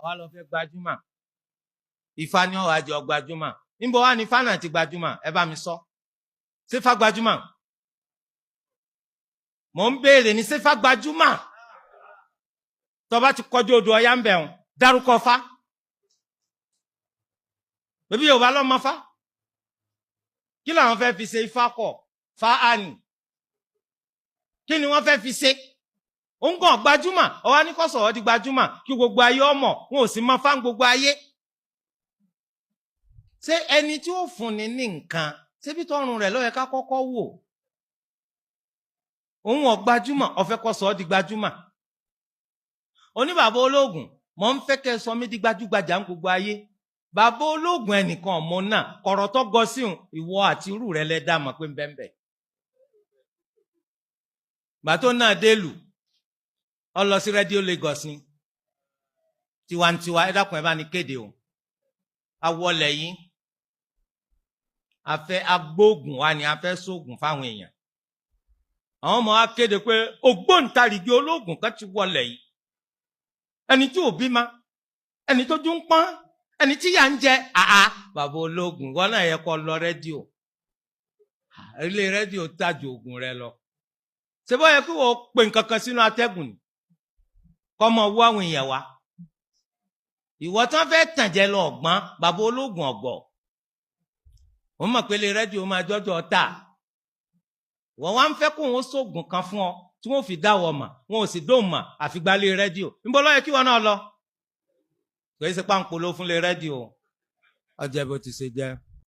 Àwa lọ fẹ́ gbajúmọ̀. Ifá ni ọ̀rọ̀ àjọ gbajúmọ̀. Níbo wá ní ifá náà ti gbajúmọ̀? Ẹ bá mi sọ. Ṣéfá gbajúmọ̀? Mò ń béèrè ní ṣéfá gbajúmọ̀? Tó bá ti kọjú odò Ọya ń bẹ̀rùn, dárúkọ fá. Bébí Yorùbá lọ́mọ fá. Kí làwọn fẹ́ fi ṣe ifá kọ̀? Fa á nì. Kí ni wọ́n fẹ́ fi ṣe? Òun kàn gbajúmọ̀, ọwọ́ ní kó sọ̀rọ̀ di gbajúmọ̀ kí gbogbo ayé ọmọ, wọn ò sì mọ fá gbogbo ayé. Ṣé ẹni tí ó fúnni ní nǹkan, ṣébí tọrùn rẹ̀ ló yẹ ká kọ́kọ́ wò? Òun ò gbajúmọ̀, ó fẹ́ kó sọ ọ́ di gbajúmọ̀. Oníbàbá ológun, mọ̀ ń fẹ́ kẹ́ sọ mí di gbajúgbajà ń gbogbo ayé. Bàbá ológun ẹnìkan ọmọ náà kọ̀rọ̀ tó gọ síhun, ìwọ àti irú rẹ̀ lẹ dá mọ̀ pé ń bẹ́ẹ̀ bẹ́ẹ̀. Gbà tó náà délù, ó lọ sí rédíò Lagos ni. Tiwantiwa, ẹ dákun, ẹ bá ní kéde o. Awọlẹ̀ yìí, a fẹ́ agbóògùn wa ni a fẹ́ sóògùn fáwọn èèyàn. Àwọn ọmọ wa kéde pé ògbóǹtarìgì olóògùn kan ti wọlẹ̀ yìí. Ẹni tí ò bímọ, ẹni tó dún pọ́n, ẹni tí yà ń jẹ, àá bàbá ológun, wọn náà yẹ kó lọ rédíò. Ilé rédíò tajú oògùn rẹ lọ. Ṣé bọ́ yẹ kí wọ́n pe nǹkan kan sínú atẹ́gùn ni? Kọ́ mọ wú àwọn èèyàn wá. Ìwọ tán fẹ́ tàn jẹ lọ ọ̀gbọ́n, bàbá ológun ọ̀gbọ̀. Wọ́n mọ̀ pé ilé rédíò máa jọ́jọ́ ta. Wọ́n wá ń fẹ́ kó wọn sóògùn kan fún ọ tí wọ́n fi dáwọ́ mà, wọn ò sì dóhùn mà àfìgbà lé rédíò. Níbo ló yẹ kí wọn náà lọ? Kò í ṣe pàǹpolo fún lé rédíò. Ọjọ́ bó ti ṣe jẹ́.